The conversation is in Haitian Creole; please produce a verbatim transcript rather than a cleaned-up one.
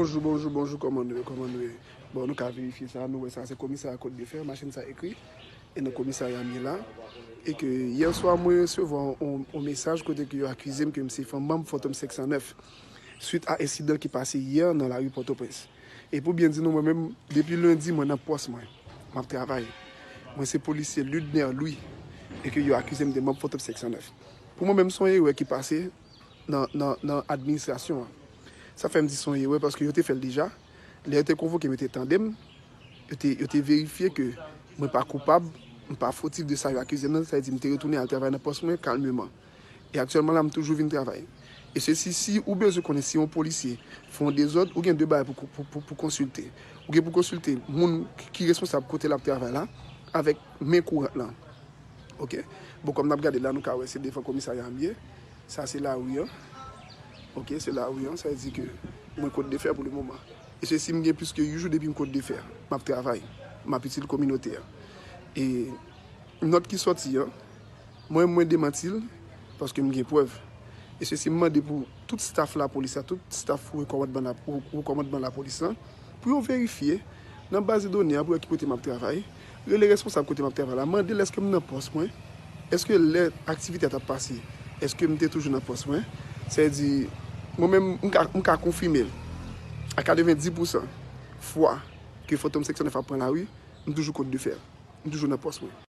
Bonjou, bonjou, bonjou, kòman nou ye, kòman nou ye? Bon, nou ka verifye sa, nou wè sa, se komisarya Côte de Fer, machin sa ekri, e nan komisarya m ye la. E ke yè swa, mwen resevwa yon, yon mesaj kote ke yo akize m ke m se fanm manm Fantom senk san nèf, swit a ensidan ki pase yè nan lari Pòtoprens. E pou byen di nou, mwen menm, depi lendi, mwen nan pòs mwen, m ap travay. Mwen se polisye Ludner Louis, e ke yo akize m de manm Fantom senk san nèf. Pou mwen menm, se yon erè ki pase nan, nan, nan administrasyon an. Sa fè m di se yon erè paske yo te fè l deja. Lè yo te konvoke m, yo te tande m, yo te, yo te verifye ke mwen pa koupab, m pa fotif de sa yo akize m nan, sa vle di m te retounen al travay nan pòs mwen kalmeman. E aktyèlman la, m toujou vin travay. E se si, si ou bezwen konnen si yon polisye fè yon dezòd, ou gen de bagay pou, pou, pou, pou konsilte. Ou gen pou konsilte moun ki, ki responsab kote l ap travay la, avèk men kourant lan. Ok? Bon, kòm n ap gade la, nou ka wè se devan komisarya m ye. Sa se lari an. Ok, se lari an. Sa vle di ke mwen Côte de Fer pou le moman. E se si m gen plis ke uit jou depi m Côte de Fer. M ap travay. M ap itil kominote a. E nòt ki sòti an, mwen, mwen demanti l, paske m gen prèv. E se si m mande pou tout staff lapolis la, tout staff wo kòmandman la, wo, wo kòmandman lapolis lan, pou yo verifye nan baz de done a pou wè ki kote m ap travay, rele responsab kote m ap travay la, mande l èske m nan pòs mwen, èske lè aktivite a t ap pase, èske m te toujou nan pòs mwen. Sa vle di, mwen menm, m ka, m ka konfime l a katrevenndis pousan fwa ke Fantom senk san nèf ap pran lari, m toujou Côte de Fer. M toujou nan pòs mwen.